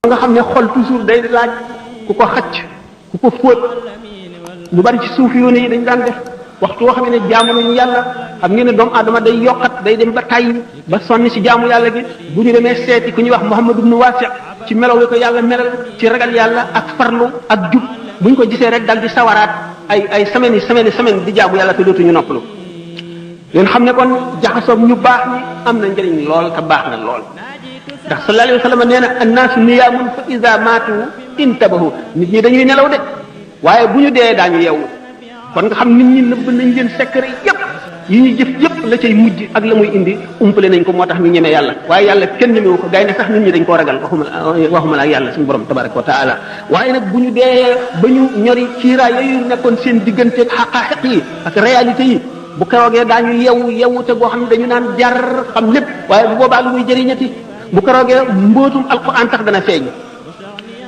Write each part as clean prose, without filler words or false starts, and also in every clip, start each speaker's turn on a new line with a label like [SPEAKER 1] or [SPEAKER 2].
[SPEAKER 1] nga xam ne xol toujours day laaj ku ko xacc ku ko fóot ñu bari ci suuf yoon yi dañ daan def waxtu woo xam ne jaamu nañu yàlla xam ngeen ne doomu aadama day yokkat day dem ba tàyyi ba sonni si jaamu yàlla gi bu ñu demee seeti ku ñuy wax Muhammad ibn Wasi' ci melaw wi ko yàlla melal ci ragal yàlla ak farlu ak jub bu ñu ko gisee rek dal di sawaraat ay semaines yi di jaamu yàlla te dootuñu noppalu leen xam ne kon jaxasoog ñu baax ñi am na njëriñ lool te baax na lool ndax sallallahu alayhi wa sallam nee na annaasu niyaamun fa iza maatu intabahu nit ñi dañuy nelaw de waaye bu ñu dee daañu yeewu kon nga xam nit ñi nëbb nañ leen secret yépp yi ñuy jëf yépp la cay mujj ak la muy indi umpale nañ ko moo tax ñu ñeme yàlla waaye yàlla kenn ñemewu ko gaynde sax nit ñi dañ koo ragal waxuma la ak yàlla suñu borom tabaraka wa taala waaye nag bu ñu dee ba ñu ñori kiiraay yooyu nekkoon seen digganteeg xaqaaxiq yi ak réalité yi bu keroogee daañu yewu te goo xam ne dañu naan jar xam lépp waaye bu boobaa lu muy jëriñati bu keroogee mbootum alquran tax dana feeñ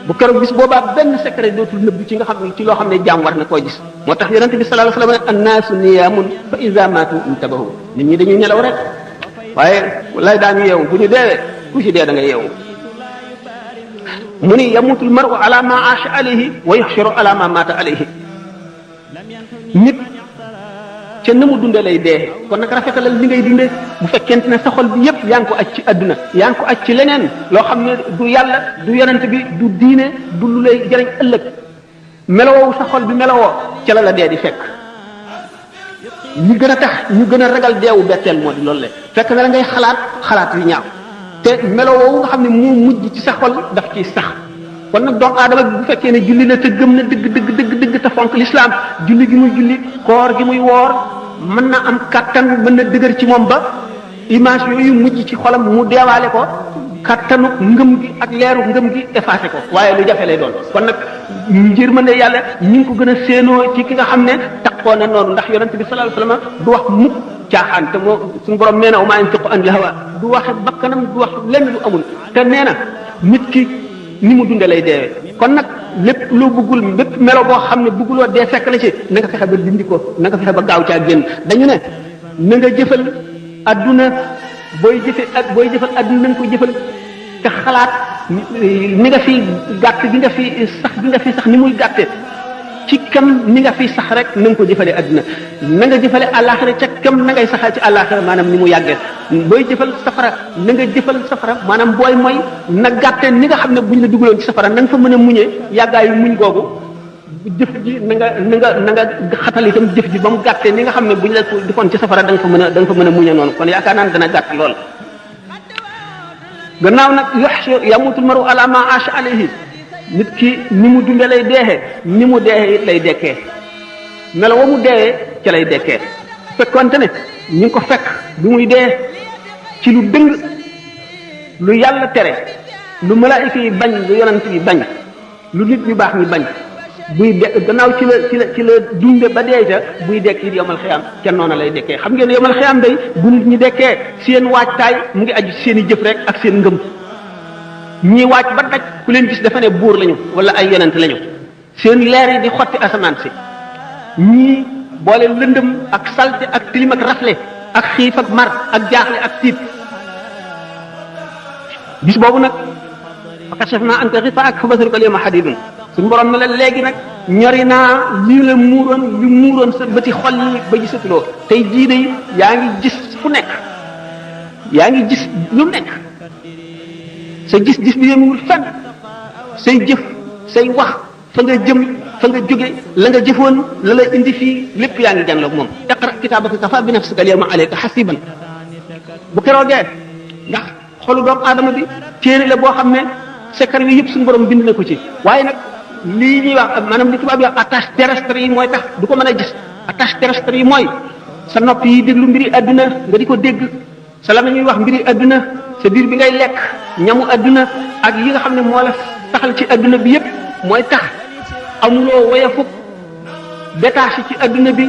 [SPEAKER 1] bu keroog bis boobaa benn secret dootul nëbb ci nga xam ne ci loo xam ne jaam war na koo gis moo tax yonente bi sallallahu alayhi wasallam annaasu niyaamun fa iza maatu intabahu nit ñi dañuy nelaw rek waaye lay daañu yeewu bu ñu deewee ku ci dee da nga yeewu mu ni yamutul mar'u ala ma aasha alayhi wa yuhsharu ala ma maata alayhi nit ca na mu dunde lay dee kon nag rafetalal li ngay dunde bu fekkente ne sa xol bi yépp yaa ngi ko aj ci àdduna yaa ngi ko aj ci leneen loo xam ne du yàlla du yonent bi du diine du lu lay jëriñ ëllëg melowoo sa xol bi melowoo ca la dee di fekk ñi gën a tax ñu gën a ragal deewu betteel moo di loolu le fekk na la ngay xalaat yu ñaaw te melowoo nga xam ne moo mujj ci sa xol daf ciy sax kon nag doomu aadama bi bu fekkee ne julli la te gëm na dëgg te fonk l'islam julli gi muy julli koor gi muy woor mën na am kattan mën na dëgër ci moom ba image yooyu mujj ci xolam mu deewaale ko kattanu ngëm gi ak leeru ngëm gi effacé ko waaye lu jafe lay doon kon nag njër mën ne yàlla ñi ngi ko gën a séenoo ci ki nga xam ne taxoo na noonu ndax yonente bi sallallahu alayhi wasallam du wax mukk caaxaan te moo suñu borom nee na wa maa yantiqu anil hawa du waxe bakkanam du wax lenn lu amul te nee na nit ki ni mu dunde lay deewee kon nag lépp loo bëggul lépp melo boo xam ne bëgguloo dee fekk la ci na nga fexe ba dindi ko na nga fexe ba gaaw caa génn dañu ne na nga jëfal adduna booy jëfal adduna na nga ko jëfal te xalaat ni nga fi gàtt gi nga fi sax ni muy gàtte ci kam ni nga fi sax rek na nga ko jëfale adduna na nga jëfale àllaaxira ca kam na ngay saxal ci àllaaxira maanaam ni mu yàggee booy jëfal safara na nga jëfal safara maanaam booy mooy na gàtte ni nga xam ne buñ la dugaloon ci safara na nga fa mën a muñee yàggaayu muñ googu jëf ji na nga xatal itam jëf ji ba mu gàttee ni nga xam ne buñ la defoon ci safara da nga fa mën a muñee noonu kon yaakaar naa ne dana gàtt lool gannaaw nag yamutul maru ala ma aasha alayhi nit ki ni mu dunde lay deexee ni mu deexee it lay dekkee melo wa mu deexee ca lay dekkee fekkonte ne ñu ngi ko fekk bi muy dee ci lu dëng lu yàlla tere lu malaayika yi bañ lu yonent yi bañ lu nit ñu baax ñi bañ buy de gannaaw ci la dunde ba dee ca buy dekk it yomal xiyaam ca noona lay dekkee xam ngeen ne yomal xiyaam day bu nit ñi dekkee seen waajtaay mu ngi aju seen i jëf rek ak seen ngëm ñii waaj ba daj ku leen gis dafa ne buur lañu wala ay yonent lañu seen leer yi di xotti asamaan si ñii boole lëndëm ak salte ak tilim ak rafle ak xiif ak mar ak jaaxle ak tiit bis boobu nag fa kashafnaa anka ghitaa'ak fa basaruka al-yawma hadiidun suñu borom ne la léegi nag ñori naa lii la muuroon sa bëti xol yi ba gisatuloo tey jii de yaa ngi gis fu nekk yaa ngi gis lu nekk sa gis-gis bi yemul fenn say jëf say wax fa nga jëm fa nga jóge la nga jëfoon la la indi fii lépp yaa ngi jànloog moom iqra kitaabaka kafaa bi nafsika al-yawma alayka hasiiban bu keroogee ndax xolu doomu aadama bi téere la boo xam ne secret yi yëpp suñu borom bind na ko ci waaye nag lii ñuy wax maanaam li tubaab yi wax attache terrestre yi mooy tax du ko mën a gis attache terrestre yi mooy sa nopp yi déglu mbiri adduna nga di ko dégg sa la ñuy wax mbiri adduna sa biir bi ngay lekk ñamu adduna ak yi nga xam ne moo la taxal ci adduna bi yëpp mooy tax amuloo woyafuk détaché ci adduna bi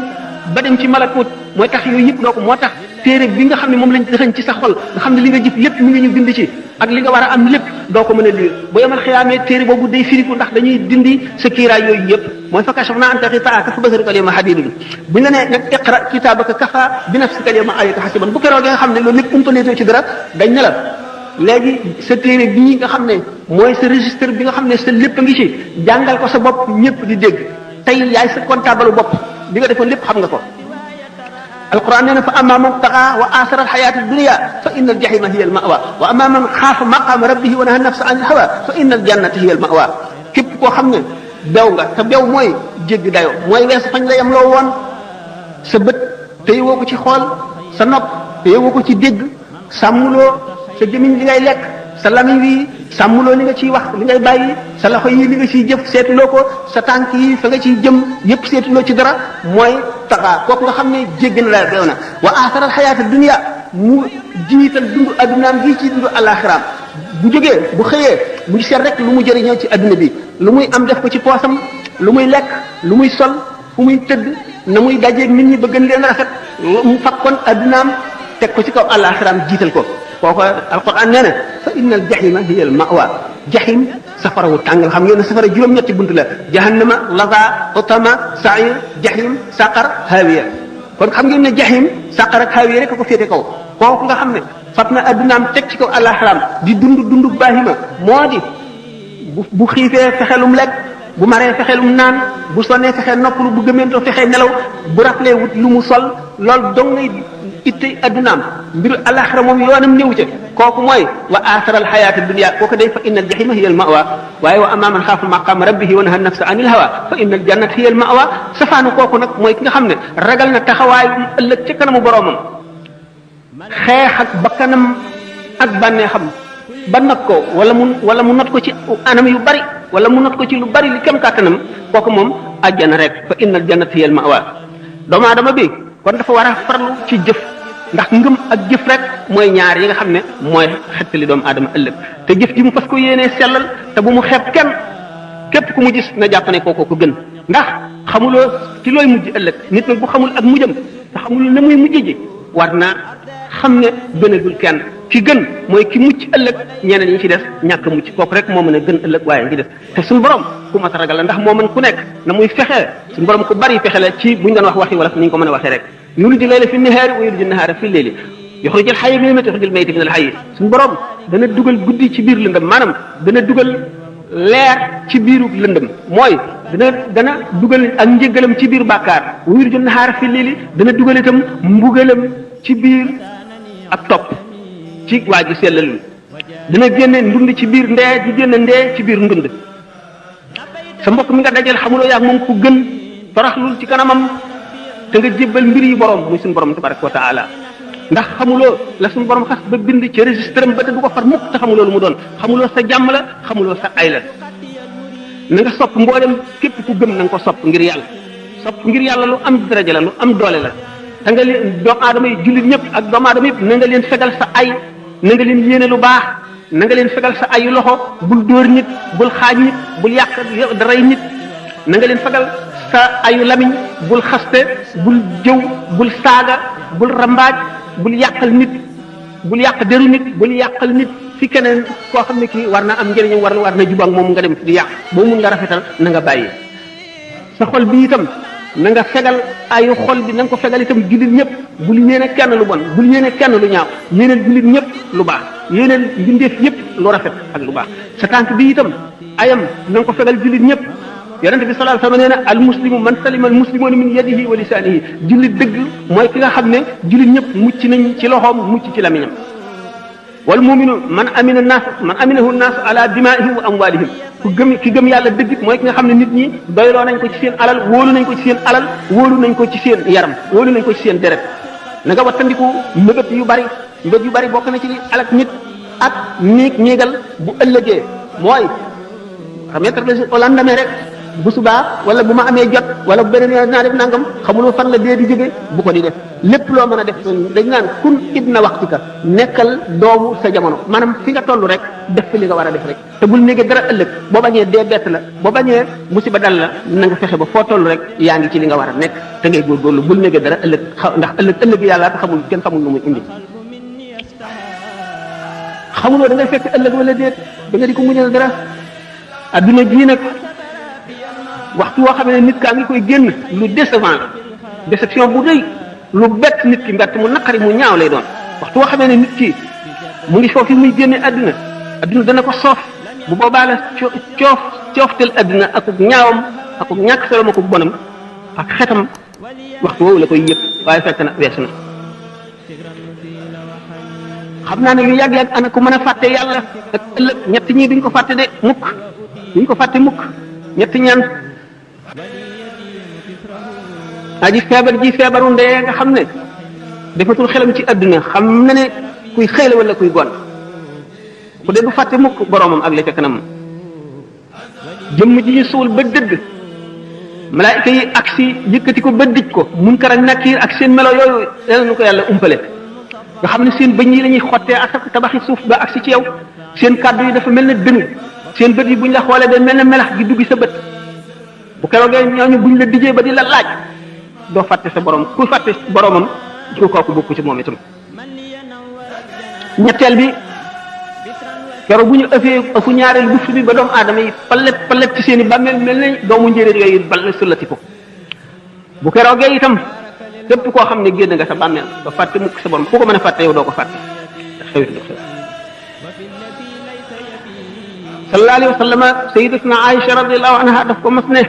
[SPEAKER 1] ba dem ci malakut mooy tax yooyu yëpp doo ko moo tax téere bi nga xam ne moom lañ dëxañ ci sa xol nga xam ne li nga jëf lépp mi ngi ñu bind ci ak li nga war a am lépp doo ko mën a lire bu yemal xiyaamee téere boobu day firiku ndax dañuy dindi sa kiiraay yooyu yëpp mooy fa kashafnaa anka ghitaa'aka fa basaruka al-yawma hadiidun buñ la nee nag iqra kitaabaka kafaa bi nafsika al-yawma alayka hasiiban bu keroog nga xam ne loolu lépp umpaleetoo ci dara dañ ne la léegi sa téere bii nga xam ne mooy sa registre bi nga xam ne sa lépp a ngi ci jàngal ko sa bopp ñëpp di dégg tey yaay sa comptable bopp li nga defoon lépp xam nga ko alquran nee na fa amma man taxa wa asara alxayat addunia fa inna aljahima hiya almawa wa amma man xaafa maqama rabbihi wa naha nafsa an alhawa fa inna aljannata hiya almawa képp koo xam ne bew nga te bew mooy jéggi dayo mooy weesu fañ la yem loo woon sa bët téye woo ko ci xool sa nopp téye woo ko ci dégg sàmmuloo sa gémmiñ li ngay lekk sa lamiñ wi sàmmuloo li nga ciy wax li ngay bàyyi sa loxo yi li nga ciy jëf seetuloo ko sa tànk yi fa nga ciy jëm yépp seetuloo ci dara mooy taxaa kooku nga xam ne jéggi na la beew na wa aasaral xayaata dunya mu jiital dundu addunaam gi ci dundu alaxiraam bu jógee bu xëyee mu seet rek lu mu jëriñoo ci adduna bi lu muy am def ko ci poosam lu muy lekk lu muy sol fu muy tëdd na muy dajeeg nit ñi ba gën leen rafet mu fakkoon addunaam teg ko ci kaw alaxiraam jiital ko kooku alquran nee na fa inna al jahima hiya al mawa jahim safara wu tàngal xam ngeen ne safara juróom-ñetti bunt la jahannama laza utama sair jahim saqar hawiya kon xam ngeen ne jahim saqar ak hawiya rek ko féete kaw kooku nga xam ne fat na addunaam teg ci kaw alaxiraam di dund baahima moo di bu xiifee fexelum lekk bu maree fexelum naan bu sonnee fexe noppalu bu gëmeentoo fexe nelaw bu raflee wut lu mu sol loolu dong ngay ittey addunaam mbiru alaxira moom yoonam néew ca kooku mooy wa asaral xayaata dunia kooku day fa inna al jahima hiya al mawa waaye wa amma man xaafa maqama rabbihi wa naha nafsa anil hawa fa inna al jannata hiya al mawa safaanu kooku nag mooy ki nga xam ne ragal na taxawaayu ëllëg ca kanamu boroomam xeex ak bakkanam ak bànneexam ba not ko wala mu not ko ci anam yu bari wala mu not ko ci lu bari li kem kàttanam kooku moom àjjana rek fa inna al jannata hiya al mawa doomu aadama bi kon dafa war a farlu ci jëf ndax ngëm ak jëf rek mooy ñaar yi nga xam ne mooy xettali doomu aadama ëllëg te jëf ji mu fas ko yéenee sellal te bu mu xeeb kenn képp ku mu gis na jàpp ne kooko ko gën ndax xamuloo ci looy mujj ëllëg nit nag bu xamul ak mujjam te xamul ne muy mujj ji war na xam ne gënagul kenn ki gën mooy ki mucc ëllëg ñeneen ñi ci des ñàkk mucc kooku rek moo mën a gën ëllëg waaye ngi des te suñu borom ku mat a ragal la ndax moo mën ku nekk na muy fexee suñu borom ku bari fexe la ci buñ doon waxi wala ni ñu ko mën a waxee rek yuliju layla fi nahaari wa yuliju nahaara fi leyli yuxrijul xayya minal mayyiti wa yuxrijul mayyita minal xayyi suñu borom dana dugal guddi ci biir lëndëm maanaam dana dugal leer ci biiru lëndëm mooy dana dugal ak njëgalam ci biir bàkkaar wa yuliju nahaara fi leyli dana dugal itam mbugalam ci biir ak topp ci waa ji sellalul dina génne ndund ci biir ndee di génne ndee ci biir ndund sa mbokk mi nga dajal xamuloo yaag moom ku gën toroxlul ci kanamam te nga jébbal mbir yi borom muy suñu borom tabaraka wa taala ndax xamuloo la suñu borom xas ba bind ci registre am ba te du ko far mukk te xamuloo lu mu doon xamuloo sa jàmm la xamuloo sa ay la na nga sopp mboolem képp ku gëm na nga ko sopp ngir yàlla lu am daraja la lu am doole la te nga leen doomu aadama yi jullit ñëpp ak doomu aadama yëpp na nga leen fegal sa ay na nga leen yéene lu baax na nga leen fegal sa ayu loxo bul dóor nit bul xaaj nit bul yàq daray nit na nga leen fegal sa ayu lamiñ bul xaste bul jëw bul saaga bul rambaaj bul yàqal nit bul yàq deru nit bul yàqal nit fi keneen koo xam ne kii war na am njëriñam war na jubak moom nga dem di yàq boo mun nga rafetal na nga bàyyi sa xol bi itam na nga fegal ayu xol bi na nga ko fegal itam jullit ñëpp bul yéene kenn lu bon bul yéene kenn lu ñaaw yéeneel jullit ñëpp lu baax yéeneel mbindeef yëpp lu rafet ak lu baax sa tànk bi itam ayam na nga ko fegal jullit ñëpp yonente bi sallallahu alayhi wasallam nee na al muslimu man salima al muslimuna min yadihi wa lisanihi jullit dëgg mooy ki nga xam ne jullit ñëpp mucc nañ ci loxoom mucc ci lamiñam wal muminu man aminahu naas ala dimaihim wa amwalihim ki gëm yàlla dëgg mooy ki nga xam ne nit ñi doyloo nañ ko ci seen alal wóolu nañ ko ci seen alal wóolu nañ ko ci seen yaram wóolu nañ ko ci seen deret na nga wattandiku mbëbët yu bari bokk na ci li alak nit ak néegal bu ëllëgee mooy remettre au lendemain rek bu subaa wala bu ma amee jot wala bu beneen yoon naa def nangam xamuloo fan la dee di jóge bu ko di def lépp loo mën a def dañ naan kun ibna waxtika nekkal doomu sa jamono maanaam fi nga toll rek def fi li nga war a def rek te bul néegee dara ëllëg boo bañee dee bett la boo bañee musiba dal la na nga fexe ba foo toll rek yaa ngi ci li nga war a nekk te ngay góorgóorlu bul néegee dara ëllëg ndax ëllëg yàlla te xamul kenn xamul lu muy indi xamuloo da ngay fekk ëllëg wala déet da nga di ko muñal dara adduna ji nag waxtu woo xam ne nit kaa ngi koy génn lu décevant la déception bu rëy lu bett nit ki mbett mu naqari mu ñaaw lay doon waxtu woo xam ne nit ki mu ngi foofu muy génne adduna adduna dana ko soof bu boobaa la cooftel adduna akuk ñaawam akuk ñàkk solom akuk bonam ak xetam waxtu woowu la koy yëg waaye fekk na weesu na xam naa ne lu yàgg-yàgg ana ku mën a fàtte yàlla ak ëllëg ñett ñii duñ ko fàtte de mukk duñ ko fàtte mukk ñett ñaan aji feebar ji feebaru ndee nga xam ne defatul xelam ci adduna xam na ne kuy xëy la wala kuy gon ku dee du fàtte mukk boroomam ak la ca kanam jëmm ji ñu suul ba dëdd malaayika yi ak si yëkkati ko ba dij ko munkar ak nakiir ak seen melo yooyu yal na ko yàlla umpale nga xam ne seen bëñ yi la ñuy xottee ak tabaxi suuf ba ak si ci yow seen kàddu yi dafa mel ne dënu seen bët yi buñ la xoolee day mel ne melax gi duggi sa bët bu keroogee ñooñu buñ la dijee ba di la laaj doo fàtte sa borom ku fàtte boromam ko kooku bokku ci moom itam ñetteel bi keroog bu ñu ëfu ñaareel buftu bi ba doomu aadama yi palet ci seen i bàmmeel mel nañ doomu njéeréer yooyu bal sullati ko bu keroogee itam képp koo xam ne génn nga sa bàmmeel doo fàtte mukk sa borom ku ko mën a fàtte yow doo ko fàtte xewit lu xew sallallahu alayhi wa sallam sayyidatuna Aïcha radiyallahu anha daf ko mas ne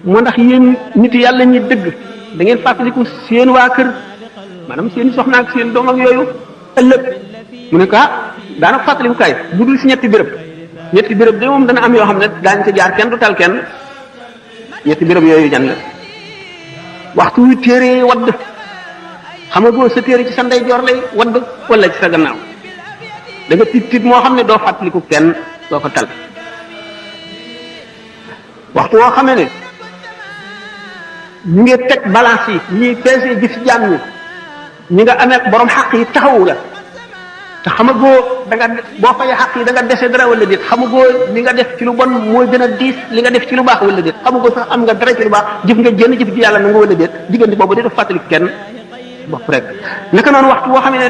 [SPEAKER 1] moo ndax yéen nit yàlla ñi dëgg da ngeen fàttaliku seen waa kër maanaam seen soxna ak seen doom ak yooyu ëllëg mu ne ko daanaka fàttaliku kaay bu dul si ñetti béréb de moom dana am yoo xam ne daañu ko jaar kenn du tal kenn ñetti béréb yooyu jan la waxtu wi téere wadd xam nga boo sa téere ci sa ndeyjoor lay wadd wala ci sa gannaaw da nga tiit moo xam ne doo fàttaliku kenn doo ko tal waxtu woo xamee ne ñu ngi teg balance yi ñuy peese jëf ci jaam ñi nga amee borom xaq yi taxawu la te xamagoo da nga boo fayee xaq yi da nga dese dara wala déet xamagoo li nga def ci lu bon mooy gën a diis li nga def ci lu baax wala déet xamagoo sax am nga dara ci lu baax jëf nga jënd jëf ji yàlla na nga wala déet diggante boobu dina fàttali kenn bopp rek naka noonu waxtu boo xam ne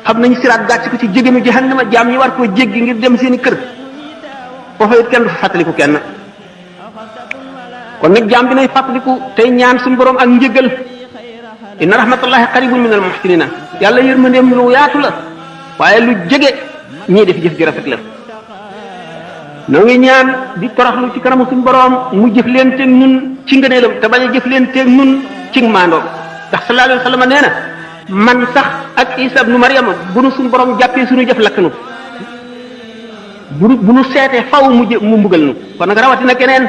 [SPEAKER 1] xam nañu siraat gàcc ko ci jégenu jahannama jaam ñi war koo jéggi ngir dem seen i kër foofa it kenn du fa fàttaliku kenn kon nag jaam bi nay fàttaliku tey ñaan suñu borom ak njëgal inna rahmatullahi qaribun min al muhsinina yàlla yërmandeem lu yaatu la waaye lu jege ñii def jëf ji rafet la noo ngi ñaan di toroxlu ci kanamu suñu borom mu jëf leen teeg nun ci ngëneelam te bañ a jëf leen teeg nun ci maandoom ndax sallallahu alayhi wa sallam nee na man sax ak Isa ibnu Maryama bu nu suñu borom jàppee suñu jëf lakk nu bu nu seetee faw mu mbugal nu kon nag rawatina keneen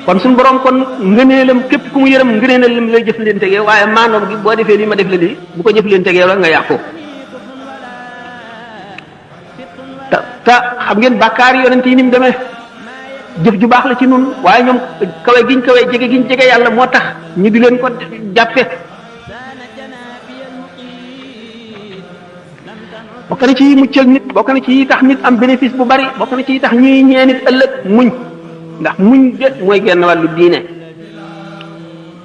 [SPEAKER 1] kon suñu borom kon ngëneelam képp ku mu yërëm ngëneelam lay jëf leen tegee waaye maandoom gi boo defee lii ma def la lii bu ko jëf leen tegee la nga yàqu te xam ngeen bàkkaar yi yonent yi ni mu demee jëf ju baax la ci nun waaye ñoom kawe giñ kawe jege giñ jege yàlla moo tax ñu di leen ko jàppe bokk na ci yi muccal nit bokk na ci yi tax nit am bénéfice bu bari bokk na ci yi tax ñuy ñee nit ëllëg muñ ndax muñ de mooy genn wàllu diine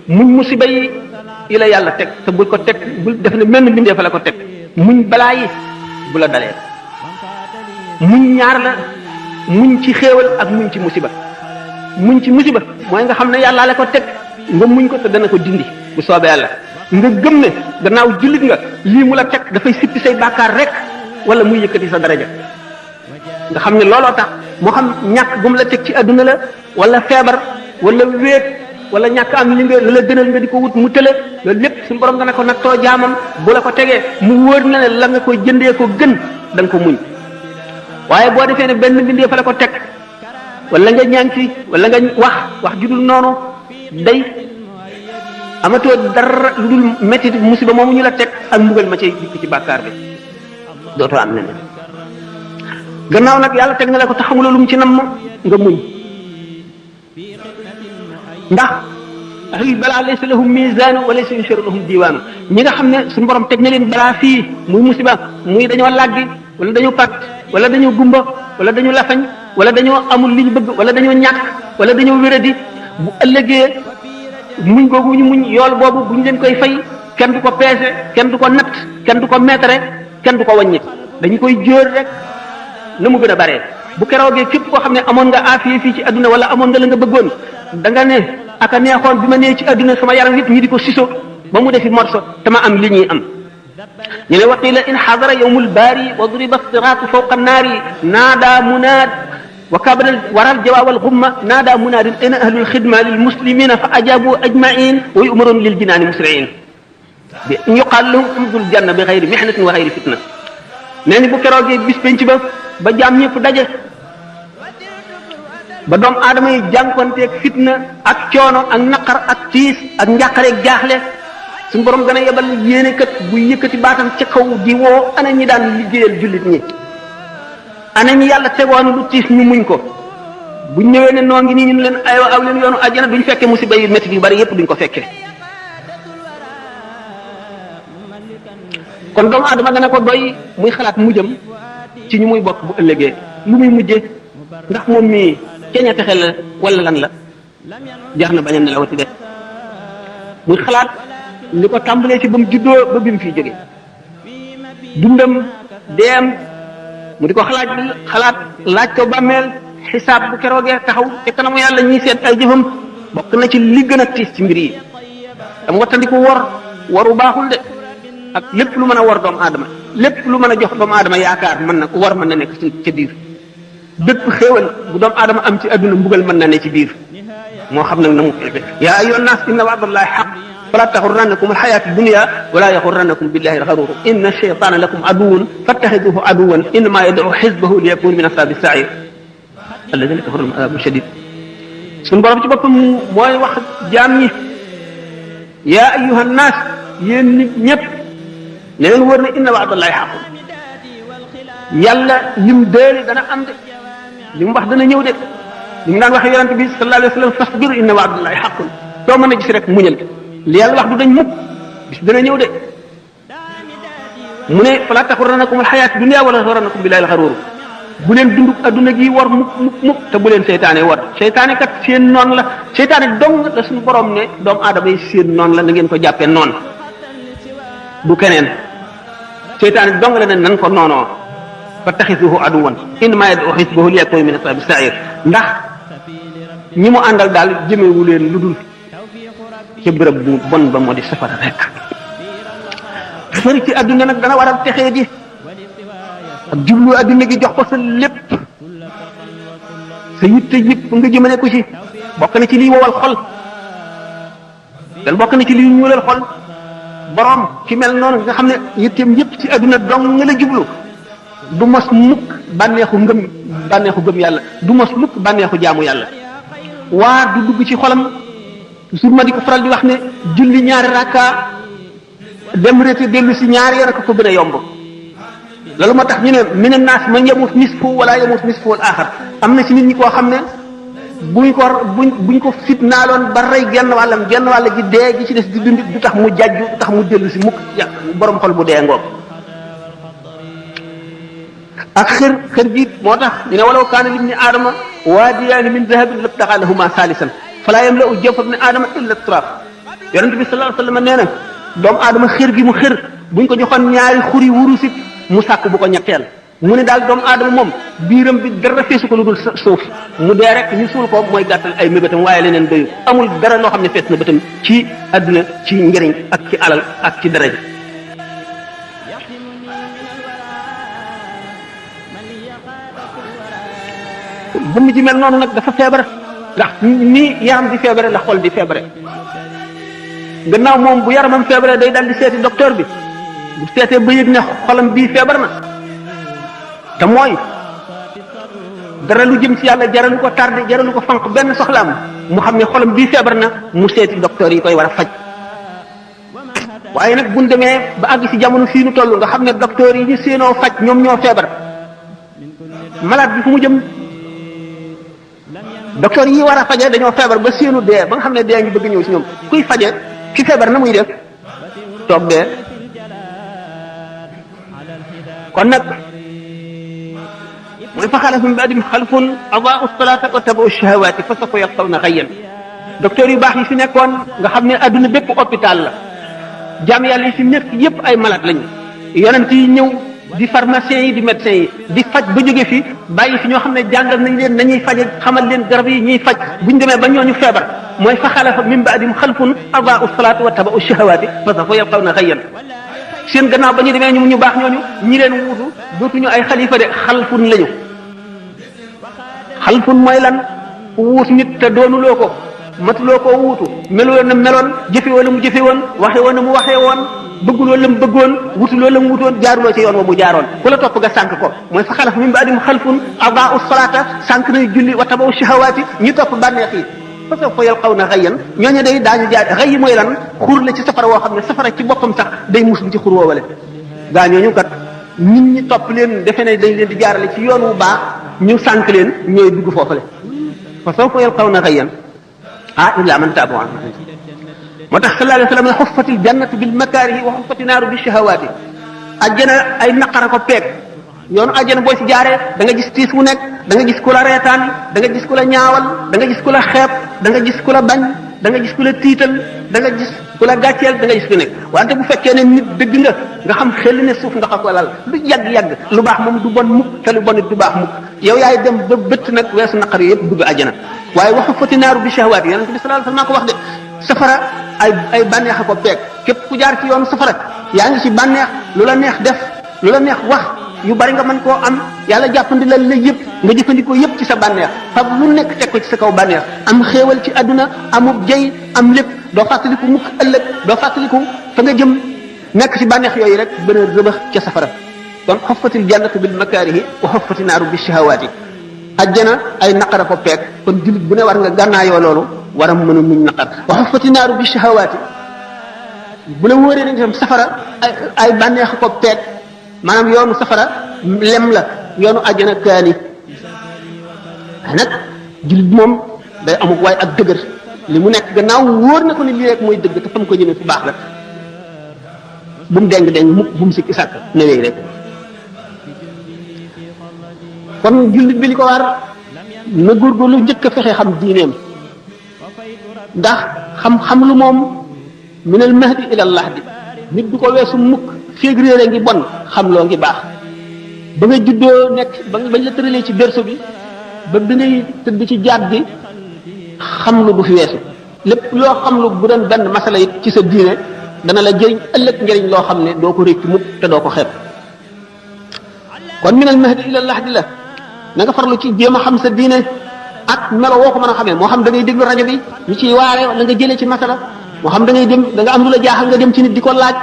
[SPEAKER 1] muñ musiba yi la yàlla teg te bul ko teg bul def ne menn mbindee fa la ko teg muñ balaa yi bu la dalee muñ ñaar la muñ ci xéewal ak muñ ci musiba muñ ci musiba mooy nga xam ne yàlla la ko teg nga muñ ko te dana ko dindi bu soobee yàlla nga gëm ne gannaaw jullit nga lii mu la teg dafay sippi say bàkkaar rek wala muy yëkkati sa daraja nga xam ne looloo tax moo xam ñàkk bu mu la teg ci adduna la wala feebar wala wéet wala ñàkk am li nga la gënal nga di ko wut mu tële loolu lépp suñu borom dana ko nattoo jaamam bu la ko tegee mu wóor na ne la nga koy jëndee ko gën da nga ko muñ waaye boo defee ne benn mbindee fa la ko teg wala nga ñaan ci wala nga wax ju dul noonu day amatoo dara lu dul métti musiba moomu ñu la teg ak mbugal ma cay dikk ci bàkkaar bi dootoo am leneen gannaaw nag yàlla teg na la ko te xamuloo lu mu ci nam nga muñ ndax ahlul balaa laysa lahum mizaanu wa laysa yusharu lahum diwaanu ñi nga xam ne suñu borom teg na leen balaa fii muy musiba muy dañoo làggi wala dañoo pat wala dañoo gumba wala dañoo lafañ wala dañoo amul li ñu bëgg wala dañoo ñàkk wala dañoo wéradi bu ëllëgee muñ googu ñu muñ yool boobu bu ñu leen koy fay kenn du ko peese kenn du ko natt kenn du ko meetare kenn du ko wàññi dañu koy jóor rek na mu gën a bare bu keroogee képp koo xam ne amoon nga aafiya fii ci adduna wala amoon nga la nga bëggoon da nga ne aka neexoon bi ma nee ci adduna sama yaram nit ñi di ko siso ba mu defi morso te ma am li ñuy am ñu ne waqila in xadara yawmul baari wa duriba siraatu fawqa annaari naada munaad wa kabara waral jawaawal xumma naada munaadin ayna ahlul xidma lil muslimina fa ajabu ajmain wa yumarun lil jinaani musriin bi yuqaal lahum umdul janna bi xayri mihnatin wa xayri fitna nee ni bu keroogee bis penc ba jaam ñëpp daje ba doom aadama yi jànkonteeg fitna ak coono ak naqar ak tiis ak njàqareeg jaaxle suñu borom gën a yebal yéene kat bu yëkkati baatam ci kaw di woo ana ñi daan liggéeyal jullit ñi ana ñi yàlla tegoon lu tiis ñu muñ ko buñ ñëwee ne noo ngi nii ñu leen aywa aw leen yoonu àjjana duñ fekkee musiba yu métti yu bari yépp duñ ko fekkee kon doomu aadama dana ko doy muy xalaat mujjam ci ñu muy bokk bu ëllëgee lu muy mujjee ndax moom mii ceeña texe la wala lan la jar na bañ a nelawati de muy xalaat li ko tàmbalee ci ba mu juddoo ba bi mu fiy jóge dundam deem mu di ko xalaat laaj ko bàmmeel xisaab bu keroogee taxaw te kanamu yàlla ñuy seet ay jëfam bokk na ci li gën a tiis ci mbir yi dam wattandiku waru baaxul de ak lépp lu mën a war doomu aadama lépp lu mën a jox doomu aadama yaakaar mën na nekk ca biir bépp xéewal bu doomu aadama am ci adduna mbugal mën na ne ci biir moo xam nag na mu feefe yaa ayyuhan naas inna wa'dallahi haqq fala taxurrannakum alxayaatu dunya wala yaxurrannakum billahi alxaruur inna shaytaana lakum aduwwun fattaxiduhu aduwwan innamaa yad'u xisbahu liyakunu min ashaabi sa'iir alladina kafaru lahum adaabun shadiid suñu borom ci boppam mooy wax jaam ñi yaa ayyuhan naas yéen nit ñëpp ne leen wër na inna wa'dallahi haqq yàlla lim déeli dana am de li mu wax dana ñëw de li mu daan waxee yonente bi sallallahu alayhi wa sallam fasbir inna wa'dallahi haqqun doo mën a gis rek muñal li yàlla wax du dañ mukk bis dana ñëw de mu ne fala taxurrannakum alxayaatu dunya wala taxurrannakum billahi alxaruur bu leen dunduk adduna gi war mukk te bu leen seytaane war seytaane kat seen noon la seytaane dong la suñu borom ne doomu aadama yi seen noon la na ngeen ko jàppee noon du keneen seytaane dong la ne nan ko noonoo fattaxisuhu aduwan innamaa yad'u xisbahu liyakunu min ashaabi sa'iir ndax ñi mu àndal daal jëmewu leen lu dul ca bërëb bu bon ba moo di safara rek sori ci adduna nag dana waral texee di ak jublu adduna gi jox ko sa lépp sa yitte yëpp nga jëmale ko ci bokk na ci liy wowal xol dan bokk na ci liy ñuulal xol borom ki mel noonu nga xam ne yitteem yëpp ci adduna dong nga la jublu du mos mukk bànneexu gëm yàlla du mos mukk bànneexu jaamu yàlla waar du dugg ci xolam toujours ma di ko faral di wax ne julli ñaari rakka dem rété dellu si ñaari yoon ko gën a yomb loolu moo tax ñu ne mina naas man yamut nisfu wala yamut nisfu al axar am na ci nit ñi koo xam ne buñ ko fitnaaloon ba rey genn wàll gi dee gi ci des di dund du tax mu jajju du tax mu dellu si mukk borom xol bu dee ngoog ak xër gi moo tax ñu ne walaw kaana libni aadama waadiyaani min dahabin labtagaa lahuma saalisan falaa yamla'u jawfa ibni aadama illa turaab yonente bi sallallahu alayhi wa sallam nee na doomu aadama xër gi mu xër buñ ko joxoon ñaari xuri wurusit mu sàkk bu ko ñetteel mu ne daal doomu aadama moom biiram bi dara feesu ko lu dul suuf mu dee rek ñu suul ko mooy gàttal ay mébétam waaye leneen doyu amul dara loo xam ne fees na bëtam ci àdduna ci njëriñ ak ci alal ak ci daraja jëmm ji mel noonu nag dafa feebar ndax ni yaram di feebare la xol di feebare gannaaw moom bu yaramam feebare day dal di seeti docteur bi bu seetee ba yëg ne xolam bii feebar na te mooy dara lu jëm ci yàlla jaralu ko tardé jaralu ko fanq benn soxlaam mu xam ne xolam bii feebar na mu seeti docteur yi koy war a faj waaye nag buñ demee ba àgg ci jamono fii nu toll nga xam ne docteur yi ñu séenoo faj ñoom ñoo feebar malade bi fu mu jëm docteur yi war a faje dañoo feebar ba séenu dee ba nga xam ne dee ngi bëgg ñëw ci ñoom kuy faje ki feebar na muy def toog dee kon nag mooy fa xalafa min ba'dihim xalfun adaa'u salaata wa tabaa'u shahawaati fa sawfa yalqawna ghayyan docteur yu baax yi fi nekkoon nga xam ne adduna bépp hôpital la jaam yàlla yi fi nekk yépp ay malade lañu yonent yi ñëw di pharmaciens yi di médecins yi di faj ba jóge fi bàyyi fi ñoo xam ne jàngal nañ leen nañuy faje xamal leen garab yi ñuy faj buñ demee ba ñooñu feebar mooy fa xalafa min ba'dihim xalfun adaa'u salaata wa tabaa'u shahawaati fa sawfa yalqawna ghayyan seen gannaaw ba ñu demee ñu baax ñooñu ñi leen wuutu dootuñu ay xalifa de xalfun lañu. xalfun mooy lan ku wuut nit te doonuloo ko matuloo koo wuutu meloo na meloon jëfewoo la mu jëfe woon waxe woon na mu waxee woon bëgguloo la mu bëggoon wutuloo la mu wutoon jaaruloo ci yoon wa mu jaaroon ku la topp nga sànk ko mooy fa xalaf min ba'dihim xalfun adaa'u salaata sànk nañu julli wa tabaw shahawaati ñu topp bànneex yi fa sawfa yalqawna ghayyan ñooñu day daañu jaar xëy mooy lan xur la ci safara woo xam ne safara ci boppam sax day muslu ci xur woowale gaa ñooñu kat nit ñi topp leen defe ne dañ leen di jaarale ci yoon wu baax ñu sànk leen ñooy dugg foofale fa sawfa yalqawna ghayyan illa man taaba wa amana moo tax sallallahu alayhi wa sallam ne xuffatil jannatu bil makaarihi wa xuffati naaru bi shahawaati ajjana ay naqara ko peeg yoonu ajjana boo ci jaaree da nga gis tiis wu nekk da nga gis ku la reetaan da nga gis ku la ñaawal da nga gis ku la xeeb da nga gis ku la bañ da nga gis ku la tiital da nga gis ku la gàcceel da nga gis ku nekk wante bu fekkee ne nit dëgg nga xam xel ne suuf nga ko lal lu yàgg-yàgg lu baax moom du bon mukk te lu bon it du baax mukk yow yaay dem ba bëtt nag weesu naqar yi yëpp dugg ajjana waaye wa xuffati naaru bi shahawaati yonent bi sallallahu alayhi wasallam ko wax de safara ay bànneex a ko peeg képp ku jaar ci yoonu safara yaa ngi ci bànneex lu la neex def lu la neex wax yu bari nga mën koo am yàlla jàppandi la yëpp nga jëfandikoo yëpp ci sa bànneex fab lu nekk teg ko ci sa kaw bànneex am xéewal ci àdduna amub jëy am lépp doo fàttaliku mukk ëllëg doo fàttaliku fa nga jëm nekk ci bànneex yooyu rek gën a rëbax ca safara kon xoffatil jannatu bil makaarihi wa xoffati naaru bi shahawaati ajjana ay naqara ko peeg kon jullit bu ne war nga gànnaayoo loolu war a mën a muñ naqar wa xoffati naaru bi shahawaati bu la wóoree nañ tam safara ay bànneex ko peeg maanaam yoonu safara lem la yoonu ajjana kaani nag jullit moom day amuk waay ak dëgër li mu nekk gannaaw wóor na ko ni lii rek mooy dëgg te fa mu ko jëmee fu baax la bu mu deng mukk bu mu sikki sàkk newee rek kon jullit bi li ko war na góorgóorlu njëkk a fexe xam diineem ndax xam-xam lu moom minal mahdi ilal lahdi nit du ko weesu mukk féeg réere ngi bon xam loo ngi baax ba nga juddoo nekk bañ la tëralee ci berceau bi ba bi ngay tëdd ci jaat bi xam lu du fi weesu lépp loo xam lu bu doon benn masala it ci sa diine dana la jëriñ ëllëg njëriñ loo xam ne doo ko réccu mukk te doo ko xeeb kon minal mahdi ilal lahdi la na nga farlu ci jéem a xam sa diine ak melo woo ko mën a xamee moo xam da ngay déglu rajo bi ñu ciy waare la nga jëlee ci masala moo xam da ngay dem da nga am lu la jaaxal nga dem ci nit di ko laaj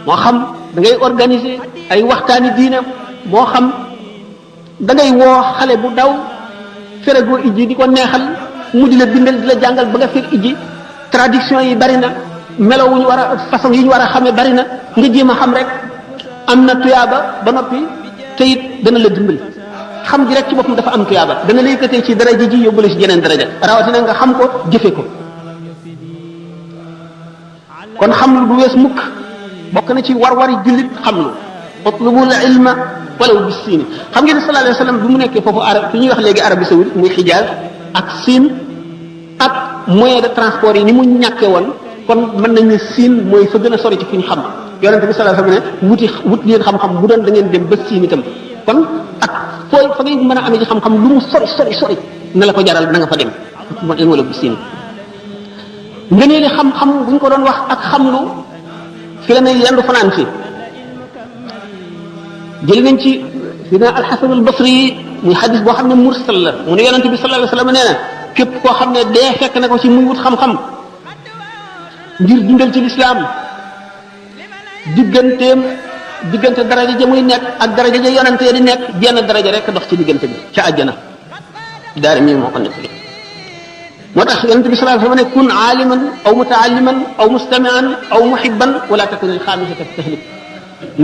[SPEAKER 1] moo xam da ngay organiser ay waxtaani diine moo xam da ngay woo xale bu daw feragoo ijji di ko neexal mu di la bindal di la jàngal ba nga fer ijji traduction yi bari na melo wu ñu war a façon yi ñu war a xamee bari na nga jéem a xam rek am na tuyaaba ba noppi te it dana la dimbali xam ji rek ci boppam dafa am tuyaaba dana la yëkkatee ci daraja ji yóbbu la ci jeneen daraja rawatina nga xam ko jëfe ko kon xam lu du wees mukk bokk na ci war-wari jullit xam lu utlubul ilma walaw bis siin xam ngeen ne sallallahu alayhi wa sallam bi mu nekkee foofu arab fi ñuy wax léegi Arabie saoudite muy Xijaaz ak Siin ak moyen de transport yi ni mu ñàkkee woon kon mën nañ ne Siin mooy fa gën a sori ci fi ñu xam yonente bi sallallahu alayhi wa sallam ne wut leen xam-xam bu doon da ngeen dem ba Siin itam kon ak fooy fa ngay mën a amee ci xam-xam lu mu sori na la ko jaral na nga fa dem wala bis siin ngënee li xam-xam bu ñu ko doon wax ak xamlu fi la ne yendu fanaan fi jël nañ ci dina alxasan al basri muy xadis boo xam ne mursal la mu ne yonente bi sallallahu alayhi wa sallam nee na képp koo xam ne dee fekk na ko ci muy wut xam-xam ngir dundal ci lislaam diggante daraja ja muy nekk ak daraja ja yonante di nekk jenn daraja rek dox ci diggante bi ca àjjana daari mii moo ko nekk moo tax yonente bi sallallahu alayhi wa sallam ne kun aaliman aw mutaalliman aw mustamian aw muhibban wala takun al xaamisata fi tahlik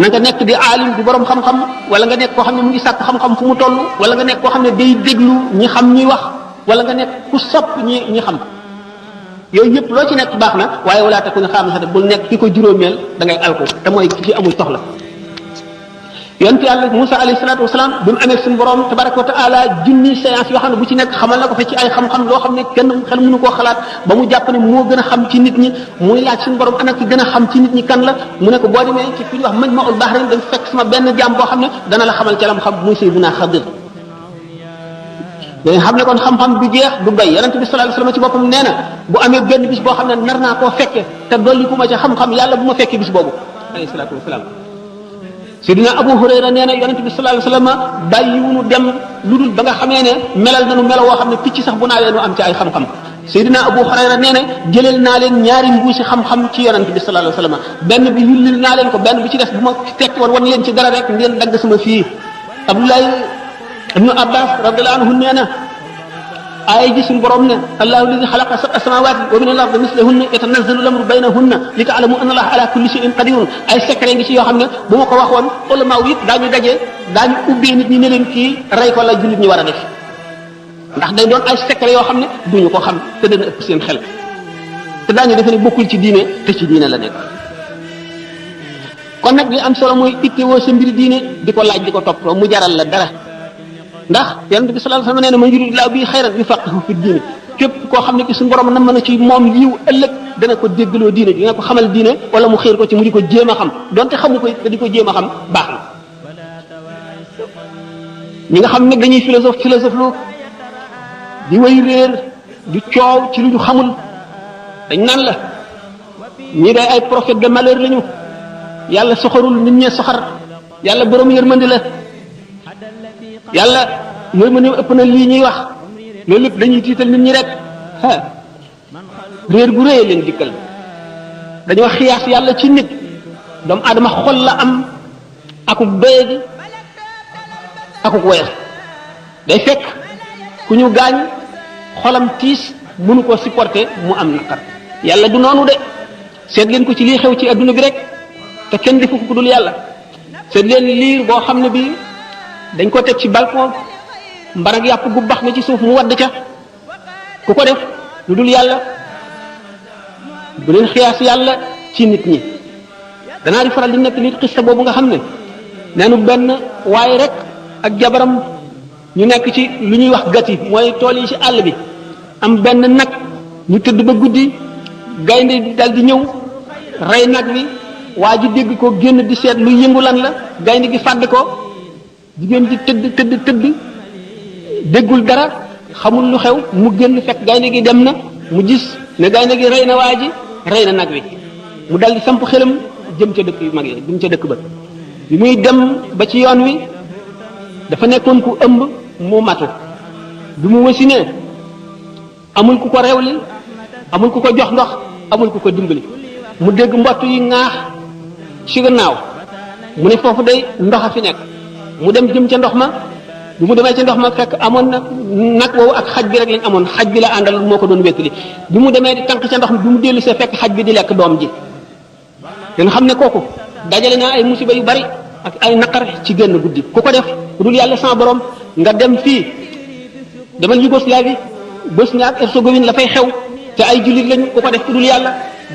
[SPEAKER 1] na nga nekk di aalim di borom xam-xam wala nga nekk koo xam ne mu ngi sàkk xam-xam fu mu toll wala nga nekk koo xam ne day déglu ñi xam ñuy wax wala nga nekk ku sopp ñi xam yooyu yëpp loo ci nekk baax na waaye wala takun xaamisata bul nekk ki ko juróomeel da ngay alko te mooy ki amul soxla yonent yàlla Musa alayhi salaatu wasalaam bi mu amee suñu borom tabaraka wa taala junni séance yoo xam ne bu ci nekk xamal na ko fa ci ay xam-xam loo xam ne kenn xel mënu koo xalaat ba mu jàpp ne moo gën a xam ci nit ñi muy laaj suñu borom ana ki gën a xam ci nit ñi kan la mu ne ko boo demee ci fi ñuy wax Majma'ul Bahrayn dañ fekk sama benn jaam boo xam ne dana la xamal ci lam xam muy Sayyidina Xadir dañ xam ne kon xam-xam du jeex du doy yonent bi sallallahu alayhi wasallam ci boppam nee na bu amee benn bis boo xam ne nar naa koo fekke te dolli ku ma ci xam-xam yàlla bu ma fekkee bis boobu alayhi salaatu wasalaam. Seydina Abu Hurayra nee na yonent bi sallallahu alayhi wasallam bàyyiwunu dem lu dul ba nga xamee ne melal nañu melo woo xam ne picc sax bu naawee nu am ci ay xam-xam. Seydina Abu Hurayra nee na jëleel naa leen ñaari mbuusi xam-xam ci yonent bi sallallahu alayhi wasallam benn bi yullil naa leen ko benn bi ci des bu ma tekki woon wan leen ci dara rek ngeen dagg sama fii. Abdullahi ibnu Abbas radiyallahu anhu nee na aaya ji suñu borom ne allahu alladi xalaqa sab'a samawati wa min al-ardi mislahunna yatanazzalu al-amru baynahunna li ta'lamu anna allaha ala kulli shay'in qadirun ay secret ngi ci yoo xam ne bu ma ko waxoon ulama yi daañu daje daañu ubbee nit ñi ne leen kii rey ko la jullit ñi war a def ndax day doon ay secret yoo xam ne duñu ko xam te dana ëpp seen xel te daañu defe ne bokkul ci diine te ci diine la nekk. kon nag li am solo mooy ittewoo sa mbiri diine di ko laaj di ko toppatoo mu jaral la dara. ndax yonent bi sallallahu alayhi wasallam nee na man yuridillahu bihi xayran yufaqihu fi diine képp koo xam ne ki suñu borom na mën a ci moom yiw ëllëg dana ko déggloo diine dina ko xamal diine wala mu xiir ko ci mu di ko jéem a xam donte xamu ko te di ko jéem a xam baax na. ñi nga xam ne dañuy philosophe lu di way réer di coow ci lu ñu xamul dañ naan la ñii day ay prophète de malheur lañu yàlla soxorul nit ñee soxar yàlla borom yërmandi la. yàlla yooyu ma ne ëpp na lii ñuy wax loolu lépp dañuy tiital nit ñi rek réer gu réy leen dikkal dañoo xiyaas yàlla ci nit doomu aadama xol la am akuk doyadi akuk woyal day fekk ku ñu gaañ xolam tiis mënu ko supporter mu am naqar yàlla du noonu de seet leen ko ci lii xew ci adduna bi rek te kenn defu ko ku dul yàlla seet leen liir boo xam ne bii dañ ko teg ci balcon mbarag yàpp gu bax na ci suuf mu wadd ca ku ko def lu dul yàlla bu leen xiyaas yàlla ci nit ñi danaa di faral di nekk nit xista boobu nga xam ne neenu benn waaye rek ak jabaram ñu nekk ci lu ñuy wax gati mooy tool yi ci àll bi am benn nag ñu tëdd ba guddi gaynde dal di ñëw rey nag wi waa ji dégg ko génn di seet lu yëngu lan la gaynde gi fàdd ko jigéen ji tëdd déggul dara xamul lu xew mu génn fekk gaynde gi dem na mu gis ne gaynde gi rey na waa ji rey na nag wi mu dal di samp xelam jëm ca dëkk yu mag yi jëm ca dëkk ba bi muy dem ba ci yoon wi dafa nekkoon ku ëmb mu matu bi mu wasinee amul ku ko rewli amul ku ko jox ndox amul ku ko dimbali mu dégg mbott yi ŋaax ci gannaaw mu ne foofu day ndox a fi nekk mu dem jëm ca ndox ma bi mu demee ca ndox ma fekk amoon na nag woowu ak xaj bi rek lañ amoon xaj bi la àndal moo ko doon wéttali bi mu demee di tànk ca ndox mi bi mu dellu see fekk xaj bi di lekk doom ji ngeen xam ne kooku dajale naa ay musiba yu bari ak ay naqar ci génn guddi ku ko def ku dul yàlla sans borom nga dem fii demal Yougoslavie Bosnie ak Herzégovine la fay xew te ay jullit lañu ku ko def ku dul yàlla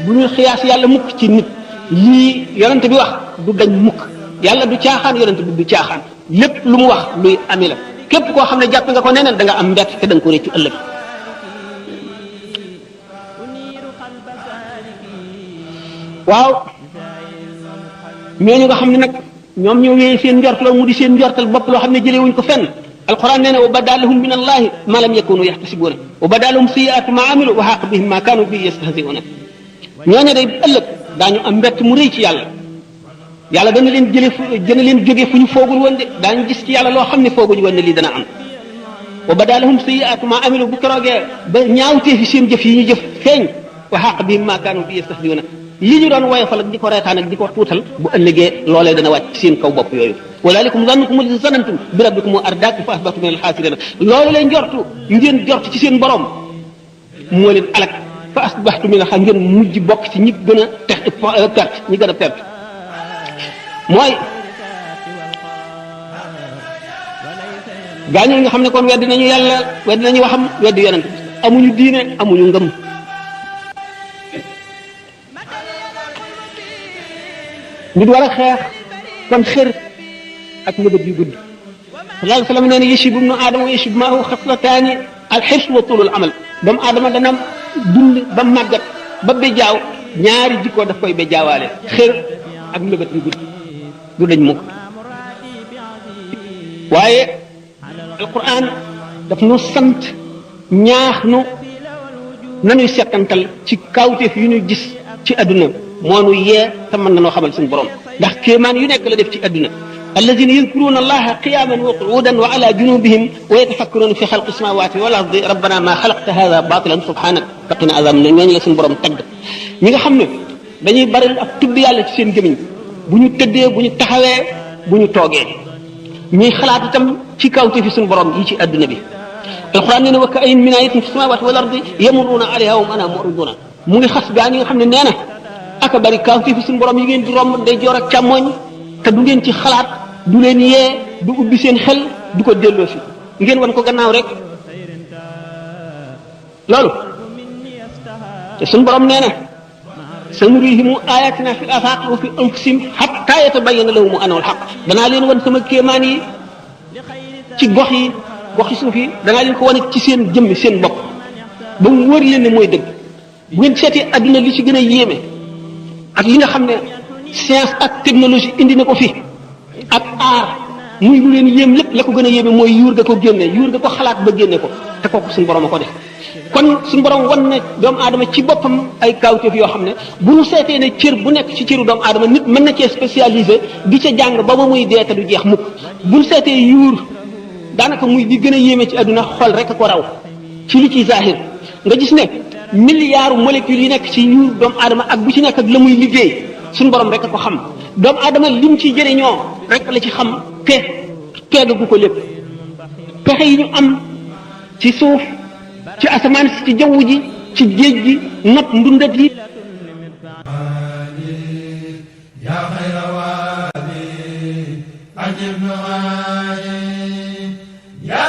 [SPEAKER 1] bu ñu xiyaas yàlla mukk ci nit lii yonent bi wax du dañ mukk yàlla du caaxaan yonent bi du caaxaan lépp lu mu wax luy ami la képp koo xam ne jàpp nga ko neneen da nga am mbett te da nga ko réccu ëllëg waaw ñooñu nga xam ne nag ñoom ñoo wéyee seen njortaloo mu di seen njortal bopp loo xam ne jëlee wuñ ko fenn alquran nee na wa badalahum min allahi ma lam yakunu yaxtasibuna wa badalahum sayiatu ma amilu wa xaq bihim ma kanu bi yastahziuna ñooñu day ëllëg daañu am mbett mu rëy ci yàlla yàlla dana leen dana leen jóge fu ñu foogul woon de daañu gis ci yàlla loo xam ne fooguñu woon ne lii dana am wa badalahum sayiatu ma amilu bu keroogee ba ñaawtee fi seen jëf yi ñu jëf feeñ wa xaq bihim ma kanu bi yastahziuna li ñu doon woyofal ak di ko reetaan ak di ko tuutal bu ëllëgee loolee dana wàcc ci seen kaw bopp yooyu walaalikum zannukum alladi zanantum bi rabbikum ardaakum fa asbahtum min alxaasirina loolu leen jortu ngeen jortu ci seen borom moo leen alak fa asbahtum min alxaasirina ngeen mujj bokk ci ñi gën a perte ñi gën a perte mooy gaañu nga xam ne kon weddi nañu yàlla weddi nañu waxam weddi yonent amuñu diine amuñu ngëm nit war a xeex kon xër ak mëbët yu gudd sallallahu alayhi wa sallam nee na yashib ibnu aadama wa yashib maahu xaslataani alxirs wa tulul amal doomu aadama dana dund ba màggat ba bejaaw ñaari jikkoo daf koy bejaawaale xër ak mëbët yu gudd du dañ mukk waaye alquran daf nu sant ñaax nu nanuy settantal ci kawteef yu ñu gis ci adduna moo nu yee te mën na noo xamal suñu borom ndax kéemaan yu nekk la def ci adduna alladina yadkuruna allaha qiyaman wa qu'udan wa ala junubihim wa yatafakkaruna fi xalqi samawati wal ardi rabbana ma xalaqta hada batilan subhanak faqina azab ne ñooñu la suñu borom tagg ñi nga xam ne dañuy bari ak tudd yàlla ci seen gémiñ bu ñu tëddee bu ñu taxawee bu ñu toogee ñuy xalaat itam ci kawte fi suñu borom yi ci adduna bi alquran nee na wa ka'ayyin min ayatin fi samawati wal ardi yamurruna alayha wa hum anha mu'riduna mu ngi xas gaa ñi nga xam ne nee na aka bari kawte fi suñu borom yi ngeen di romb ndeyjoor ak càmmoñ te du ngeen ci xalaat du leen yee du ubbi seen xel du ko delloo si ngeen wan ko gannaaw rek loolu te suñu borom nee na sanurihim ayatina fil afaq wa fi anfusihim hatta yatabayyana lahum annahu al-haqq danaa leen wan sama kéemaan yi ci gox yi suuf yi danaa leen ko wane ci seen jëmmi seen bopp ba mu wër leen ne mooy dëgg bu ngeen seetee adduna li ci gën a yéeme ak li nga xam ne science ak technologie indi na ko fi ak aar muy lu leen yéem lépp la ko gën a yéeme mooy yuur ga ko génne yuur ga ko xalaat ba génne ko te kooku suñu borom a ko def kon suñu borom wan ne doomu aadama ci boppam ay kawteef yoo xam ne bu ñu seetee ne cër bu nekk ci cëru doomu aadama nit mën na cee spécialisé di ca jàng ba ba muy dee te du jeex mukk bu ñu seetee yuur daanaka muy di gën a yéeme ci àdduna xol rek a ko raw ci li ci zahir nga gis ne milliards molécules yi nekk ci yuur doomu aadama ak bu ci nekk ak la muy liggéey suñu borom rek a ko xam doomu aadama lim ci jëriñoo rek la ci xam te peegagu ko lépp pexe yi ñu am ci suuf ci asamaan si ci jaww ji ci géej gi not ndundat yi
[SPEAKER 2] ya